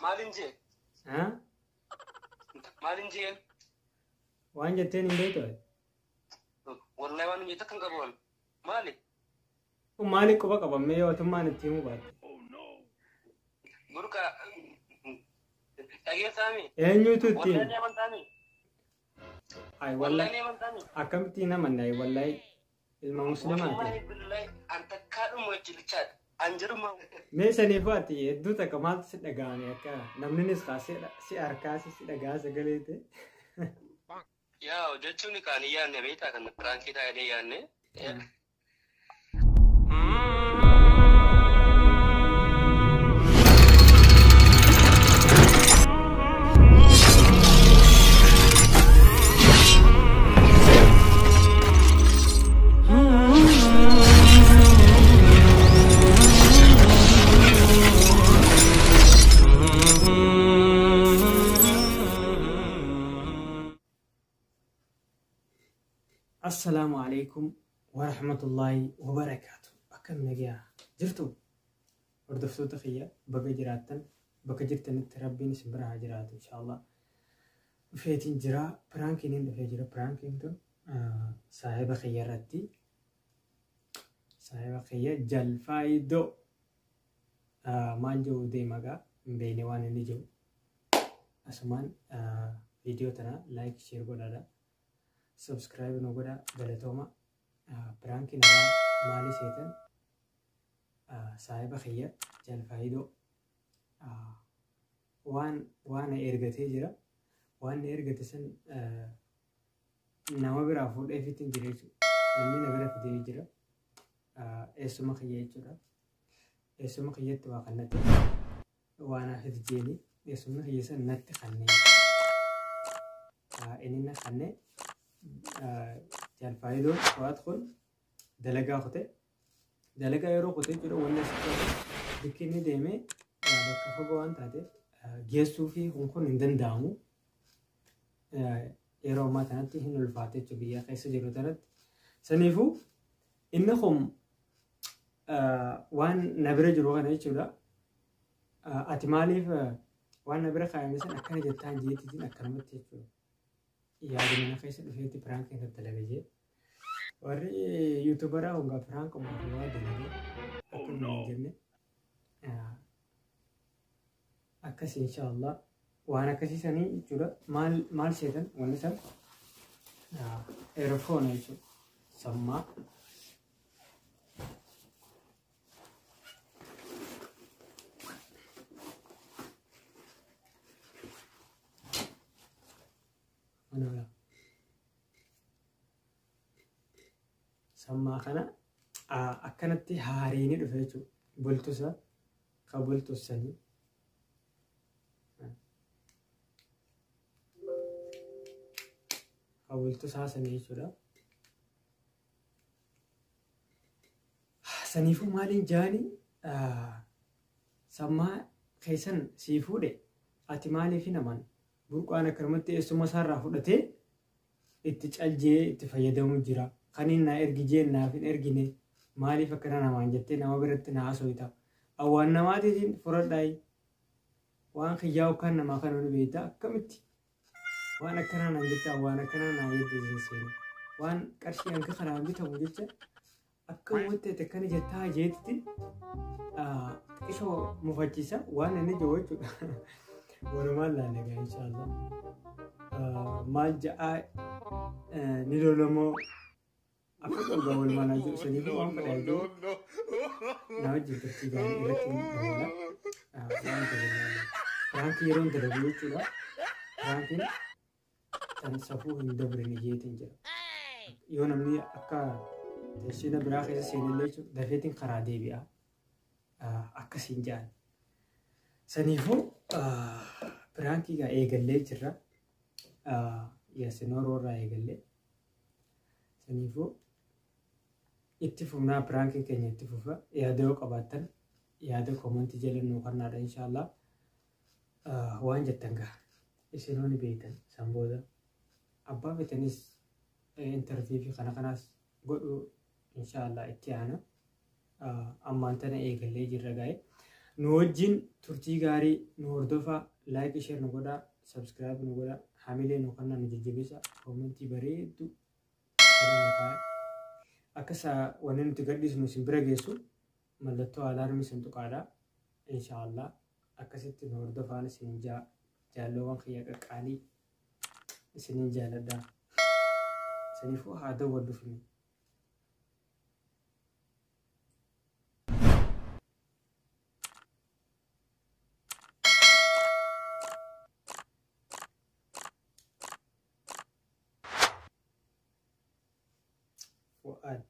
Maalin jee? Haa? Maalin jeen? Waan jetteen hin beektu ati? Wallahi waan hin takkan qabu waan. Maali? Kun maaliif quba qabammee yoo atummaan itti himuu baatte? Burqa dhageessaami. Eenyutu itti Wallahi hime? ni amantaami. Ay Wallahi wallahi ni amantaami. akkamitti hin amanne ay wallahi ilma muslimaati. Wallahi billahi an takkaa dhumu wajjilichaadha. An jedhuma. Mee saniifuu ati hedduu takka maaltu si dhaga'ame akka namninis kaa si harkaa si dhaga'a sagalee ta'e. Yaa jechuun kaan hin yaadne beektaa kan piraankii taa'ee yaadne. Assalaamu alaikum warahmatullaahi wabarakaatu. Akkam nagaa jirtu hordoftoota kiyya baga jiraattan bakka jirtanitti rabbiin isin bira haa jiraatu inshaallah. Dhufeetiin jira piraankiin hin dhufee jira piraankiin tun saahiba kiyya irratti saahiba kiyya jalfaayidoo maal jedhu deema gaa hin beekne waan inni jiru. Asumaan viidiyoo tana like share godhaadha. Subscribe nu godha galatooma. Piraankiin irraa maali seetan saahiba kiyya jalfaayidoo waan waan na ergatee jira. Waan na ergate san nama biraa fuudheefitti hin jira jechuudha. Namni na bira fidee jira. Eessuma kiyya jechuudha. Eessuma kiyyatti waa kannate waa naa fidi jeeni eessumni kiyya san natti kannee. Inni na kannee jalfaayidoon waat kun dalagaa kute. Dalagaa yeroo kute jechuudha wanni asitti bakki inni deemee bakka fagoo waan taateef geessuu fi kun kun hin danda'amu. Yeroo ammaa kanatti hin ulfaate jechuudha biyya keessa jiru kanatti. Saniifuu inni kun waan na bira jiru kana jechuudha. Ati maaliif waan na bira kaayame san akkana jettaan jeetiitiin akkanumatti jechuudha. Yaada mana keessa dhufeetti piraankii irratti dalaga jee. Warri yuutuubaraa hungaa piraank waa dalagee akka nu hin jenne. Akkas inshaallah waan akkasii sanii jechuudha. Maal maal seetan wanni san eerfoona jechuudha. Sammaa. Mana sammaa kana akkanatti haariini dhufe jechuudha. Bultusa ka bultussanii. Ka bultusaa sanii jechuudha. Saniifuu maaliin jaani sammaa keessan sii fuudhe ati maaliif hin aman burqaan akkanumatti eessuma isaarraa fudhatee itti caljee itti fayyadamuu jira. Kan inni naa ergi jeen naaf hin ergine maaliif akkana namaan jettee nama biratti na haasofta. Awwaan namaatiitiin fudhadhaayi. Waan kiyyaa yookaan namaa kana ni beekta akkamitti waan akkanaa naan jette waan akkanaa naan jette isin seenu. Waan qarshii hanga kanaan bitamu jecha akka wanti ati akkana jettaa jeetti xiqqishoo mufachiisa waan inni jiru jechuudha. Walumaan laalla gaa inshaallah. Maal ja'aa ni lolamoo akka dhugaa walumaan haa jiru saniif waan fedhaa jiru na wajjin turtii gaarii irratti hin dabala. Waan dabala. Piraankii yeroo hin dalagu jechuudha. Piraankiin tan safuu hin dabrine jeetiin jira. Yoo namni akka teessina biraa keessa seenellee jechuudha dafeetiin karaa deebi'a. Akkasiin jedhan. Saniifuu piraankii gaa eegallee jirra. Yaasinooroo irraa eegallee. Saniifuu itti fufnaa piraankiin keenya itti fufa. Yaada yoo qabaattan yaada koomantii jala nuu kennaadha inshaallah. Waan jettan gaa isinuu ni beektan san booda abbaa feetanis intarvii fi kana kanaas godhuu inshaallah itti aana. Ammaan tana eegallee jirra gaa'e. Nu wajjin turtii gaarii nu hordofaa, like, share nu godhaa, subscribe nu godhaa, hamilee nu kennaa, nu jajjabeessaa, koomentii bareedduu nu kaa'aa. Akka wanni nuti gadhiisnu isin bira geessu mallattoo alaarmii san tuqaadhaa. Inshaallah akkasitti nu hordofaan isin jaalloowwan kiyya qaqqaalii isinin jaaladhaa. Saniifuu haa dawwadhuufimi. Fu'aad.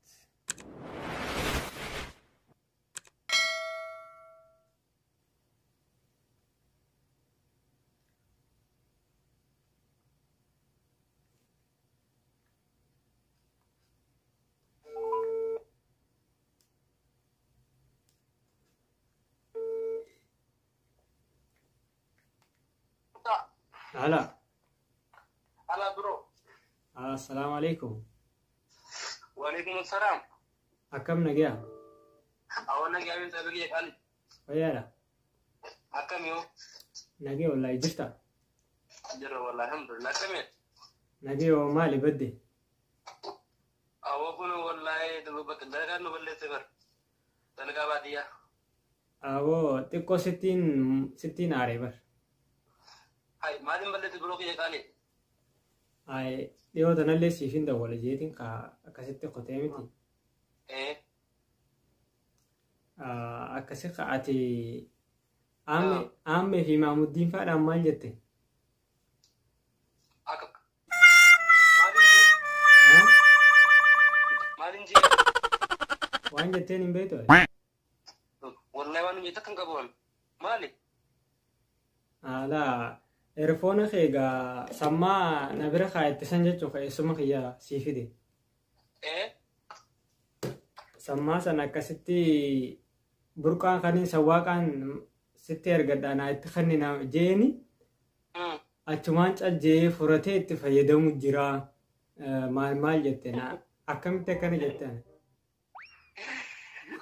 Hala. Hala bro. Assalaamu alaikum. Waalaikum assalaam. Akkam nagaya? Awwa nagaa bin sabi kiyya qaali. Fayyaadha? Akkam yoo? Nagaya wallaahi, jirta? Jira wallahi, alhamdulillah, akkami? Nagaya hoo, maali badde? Awwa kun wallahi bakka dalagaan nu balleesse bar. Dalagaa baadiyyaa. Awoo xiqqoo sittiin aaree bar. Hai, maaliin balleesse bro kiyya qaali? Ay, dhiyoo tanallee siif hin dawwala jeetiin ka akkasitti qotee miti. Ee. Akkasi ka ati aammee fi maamuddiin faadhaan maal jette? Akka maaliin jee? Maaliin jee? Waan jetteen hin beektu? Wallahi waan hin takkan qabu. Maali? Alaa earphone kee egaa sammaa na bira kaa'atte san jechuun ka eessuma kiyya sii fide. Ee. Sammaa sana akkasitti burqaan kaniin sawwaaqaan sitti ergadha naa itti kannina jeeni achumaan caljee furatee itti fayyadamu jira. Maal maal jette na akkamitti akkana jette?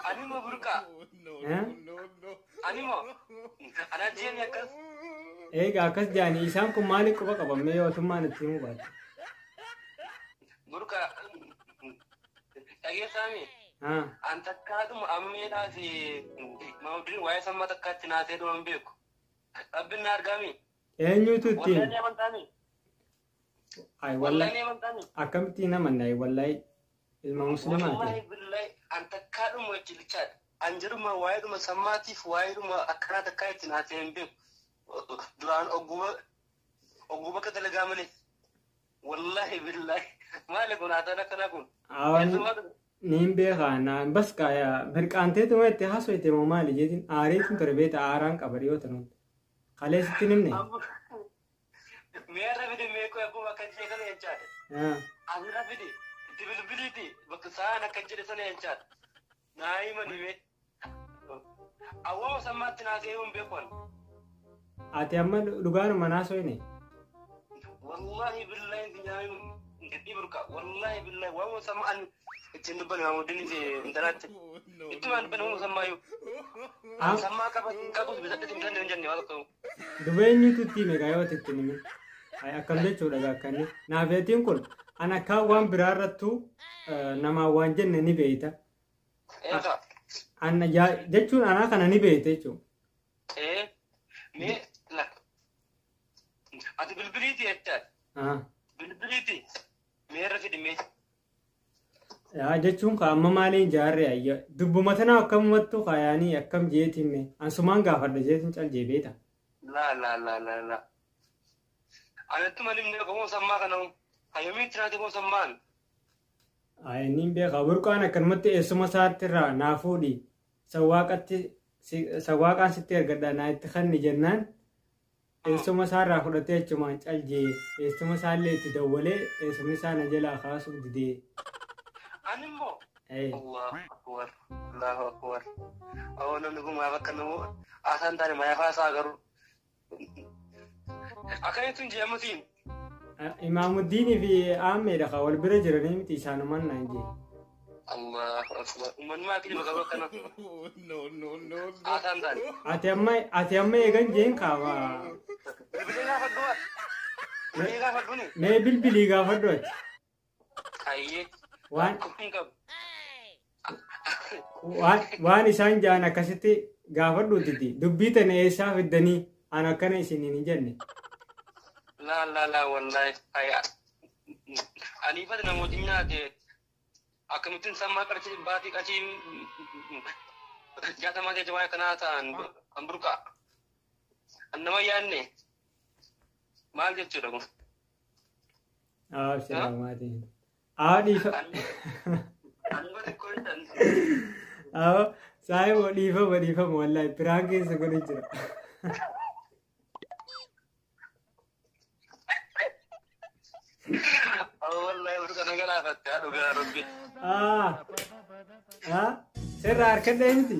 Ani moo burqaa? Ani moo? Ana jeeni akkas? Egaa akkas jaanii isaan kun maaliif quba qaban mee yootummaan itti himuu baate? Burqaa dhageessaami. An takkaadhuma ammeedhaa fi maamuddiin waa'ee sammaa takkaatti naasee dhuma hin beeku. Rabbiin na argaami. Eenyutu itti Wallahi ni amantaami. Ay Wallahi wallahi ni amantaami. Akkamitti namanna? Ay wallahi ilma muslimaati. Wallahi billahi an takkaadhuma jilichaadha. An jedhuma waa'eedhuma sammaatiif waa'eedhuma akkanaa takkaa itti naasee hin beeku. Duraan ogguma akka dalagaa malee. Wallahi billahi maali kun haasaan akkanaa kun? Niin beekaa naan bas kaaya mirqaanteetuma itti haasofte moo maali jeetiin aareetiin ture beeta, aaraan qaba dhiyoo tanuun. Kaleessitti nimne. Meerra fide meekoo akkuma akka jee kana jechaadha. Asirra fide itti bilbiliiti bakka sa'aan akka jedhe sana jechaadha. Naa hima dhibee. Awwaama sammaatti naasee hin beeku. Ati amma dhugaanuma naasofne. Wallahi billahi nyaami burqa, wallahi billahi waama samma an ittiin dubbanne maamuddiin fi intalaatti. Ittuma dubbanne waama sammaayyuu. An sammaa qabus bitadhe hin dandeenye jenne waan tokko. Duba eenyutu itti hime gaa yoo itti hime? Ay akkam jechuudha gaa akkanni. Naafeetiin kun an akkaan waan biraa irrattuu namaa waan jenne ni beeyta. Eega. An jechuun anaa kana ni beeyta jechuudha. Ee mee la ati bilbiliiti jechaadha. Bilbiliiti meerra fidi mee. Yaa jechuun ka amma maaliin jaarre ayya dubbuma tanaa akkamumattu kaayaanii akkam jeetiin mee ansumaan gaafadha jeetiin caljee beeta. La la la la la. Anattu malim ne qomoo sammaa kana hayyamii tiraate qomoo sammaan. Ay niin beekaa, burqaan akkanumatti eessuma isaatti irraa naa fuudhi sawwaaqatti sawwaaqaan sitti ergadha naa itti kanni jennaan eessuma isaarraa fudhatee achumaan caljee eessuma isaallee itti dawwalee eessumni isaa na jalaa kaasuuf didee. Ani immoo. Allahu akbar. Allahu akbar. Awwa namni kun maaf akka namu haasaan taane mayaa haasaa garuu. Akkamitti hin jeemutiin? Imaamuddiinii fi Aammeedha kan wal bira jiranii miti isaanumaan naan jee. Allahu akbar. Uummanni maa kijiba qabu akkana. No, no, no, no. Haasaan taane. Ati amma eegan jeen kaaba. Bilbilee gaafadhu ati. Bilbilee gaafadhu ni. Mee bilbilii gaafadhu ati. Hayyee. Waan Akkuma hin qabu. waan isaan ja'an akkasitti gaafadhuutiti. Dubbii tana eessaa fiddanii an akkana isiniin hin jenne. Laa laa laa, wallaahi. Hayya. Ani ifate namooti nyaate akkamittiin sammaa qarshii baatii qarshii 60 keessa waa'ee kanaa ta'an an burqaa. An nama yaadne maal jechuudha kun? Aa, salaamaatiin. Aa, dhiifa. Ani ifate koo. Aa, saayiboo, dhiifama, dhiifama, wallaahi prank keessa godhe jira. Wallaahi burqa na galaafatte haa dhugaa rabbi. Aa, aa, sirraa harkadhee miti.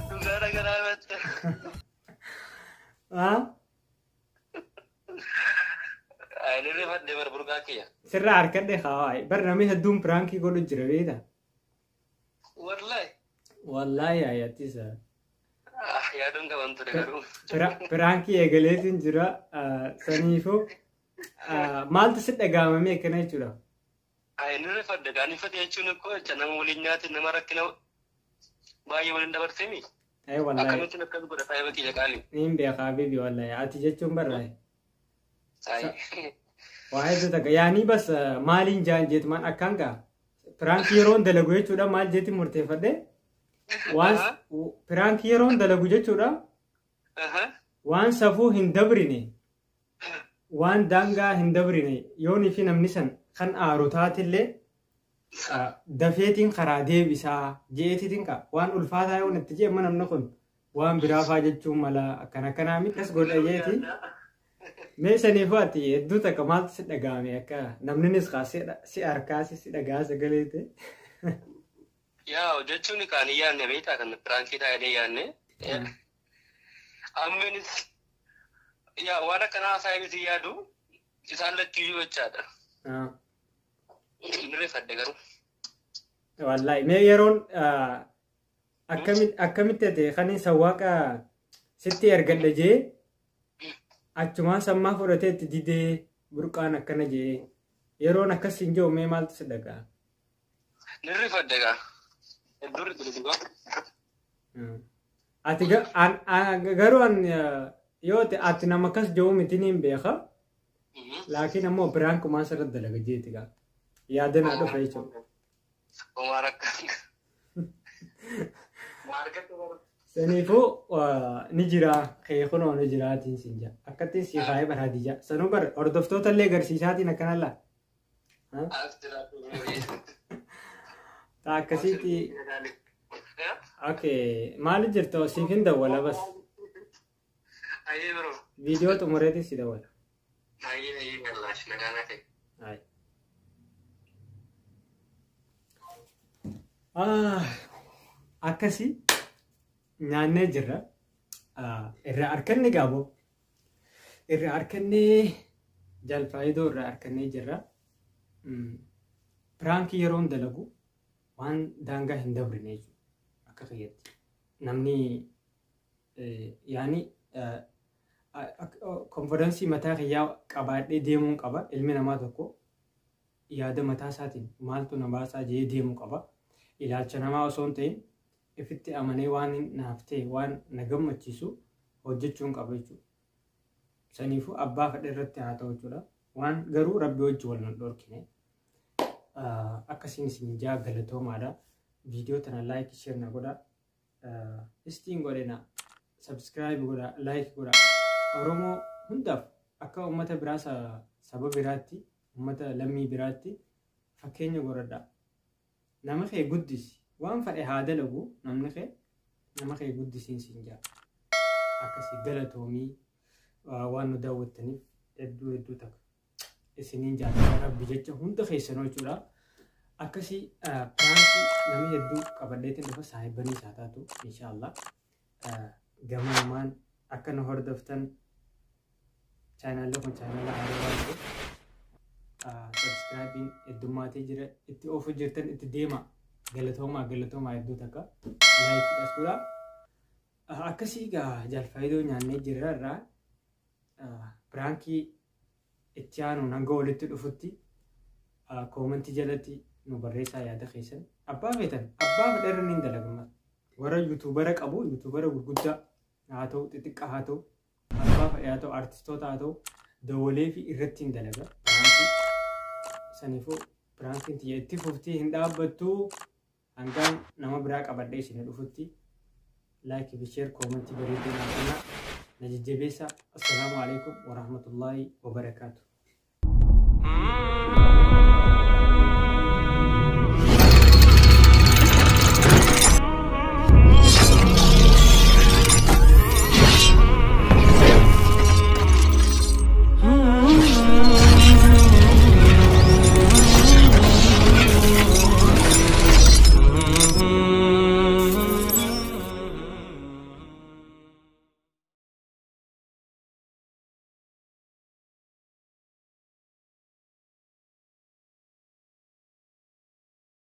Dhugaa na galaafatte. Aa, Ani rifadhe bar burqaa kiyya. Sirraa harkadhee haawaa. Bar namni hedduun prankii godhu jira, beektaa? Wallaahi. Wallaahi ayyattisa. Ah, yaaduun qaban ture garuu. Prankii eegaleetiin jira. Saniifuu maaltu si dhagaamame akkana jechuudha? Ani rifadhe kaan ifate jechuun ikkoo jecha nama waliin nyaate, nama rakkina baay'ee waliin dabarsemi. Ee, wallaahi. Akkamittiin akkas godha saayiba kiyya qaali? Niin beekaa bibi, wallaahi. Ati jechuun barraa'e. Saayi. Waa hedduu takka. Yaanii bas maaliin jaan jeetumaan akkaan gaa. Prankii yeroon dalagu jechuudha maal jeetiin murteeffadhe? Waan prankii yeroon dalagu jechuudha waan safuu hin dabrine, waan daangaa hin dabrine, yoonii fi namni san kan aaru taatillee dafeetiin karaa deebisaa je'eetiitiin kaa waan ulfaataa yoon itti je'e namni kun waan biraa faa jechuun mala akkana akkanaa miti as godha jeeti. Mee saniifuu ati hedduu takka maaltu si dhaga'ame akka namninis kaa si harkaa si dhagaa sagalee ta'e? Yaa, jechuun kaan hin yaadne beektaa, kan prankii taa'ee yaadne. Ammeenis yaa waan akkanaa saayibis hin yaadu isaan lachuyyuu jechaadha. Ni rifadhe garuu. Wallaahi mee yeroon akkamitti ati kanin sawwaaqa sitti ergadha jee achumaan sammaa fudhatee itti didee burqaan akkana jee yeroon akkas hin jiru, mee maaltu si dhaga'a? Ni rifadhe gaa. Hedduu rifadhe dhugaa. Ati garuu an yoo ati nama akkas jiru miti niin beeka. Laakiin ammoo prankumaan sirratti dalaga jeeti gaa. Yaada naa dhufa jechuudha. Homaa rakka. Maarkatti bara. Saniifuu ni jira kee kunoo ni jiraatiin siin jaa. Akkattiin si kaayee baraadii jaa. Sanuu bar hordoftoota illee agarsiisaatiin akkana laa. As jiraatu. Ta akkasiitti. Okay, maali jirtu, siif hin dawwala bas. Ayyee biroo. Viidiyoo xumureetiin si dawwala. Ayyee ayyee, gallaash nagaa naa ta'e. Hai. Ah, akkasii nyaannee jirra. Ah, irraa harkanni gaaboo. Irraa harkannee jalfaayidoo irraa harkannee jirra. Prankii yeroon dalagu waan daangaa hin dabrine jechuudha. Akka kiyyatti. Namni yaani confidence mataa kiyyaa qabaadhee deemuun qaba. Ilmi namaa tokko yaada mataa isaatiin maaltu na baasaa jee deemuu qaba. Ilaalcha namaa osoo hin ta'in ifitti amanee waan naaf ta'e, waan na gammachiisu hojjechuun qaba jechuudha. Saniifuu abbaa fedhe irratti haa ta'u jechuudha. Waan garuu rabbi wajji wal nan dhorkine. Akkasiin isin jaa, galatoomaadha. Viidiyoo tana like, share na godha. Istiin godhina. Subscribe godha, like godha. Oromoo hundaaf akka uummata biraa saba biraatti, uummata lammii biraatti fakkeenya godhadha. Nama kee guddisi. Waan fedhe haa dalagu namni kee, nama kee guddisiin siin jaa. Akkasii galatoomii, waan nu daawwattaniif hedduu hedduu takka. Isiniin jaalladha rabbi jecha hunda keessanuu jechuudha. Akkasii prankii nama hedduu qabadheetiin dhufa, saahibanii isaa taatu inshaallah. Gama namaan akka nu hordoftan, chaanaalli kun chaanaala haaraa waan ta'eef Subscribe heddummaatee jira. Itti oofu jirtan itti deema. Galatoomaa galatoomaa hedduu takka. Like dhas godhaa. Akkasii egaa jaalfaayidoo nyaannee jirra irraa prankii itti aanuun hanga walitti dhufutti commentii jalatti nu barreessaa yaada keessan. Abbaa feetan abbaa fedharra ni dalagama. Warra YouTubera qabu, YouTubera gurguddaa haa ta'u, xixiqqaa haa ta'u, abbaa fedhe haa ta'u, artistoota haa ta'u, dawalee fi irratti hin dalaga. Prankii saniifuu prankiin tiyya itti fuftii hin dhaabbattu hangaan nama biraa qabadhee isin dhufutti. Like fi share, commentii bareedduu naa kennaa, na jajjabeessaa. Assalaamu alaikum warahmatullaahi wabarakaatu.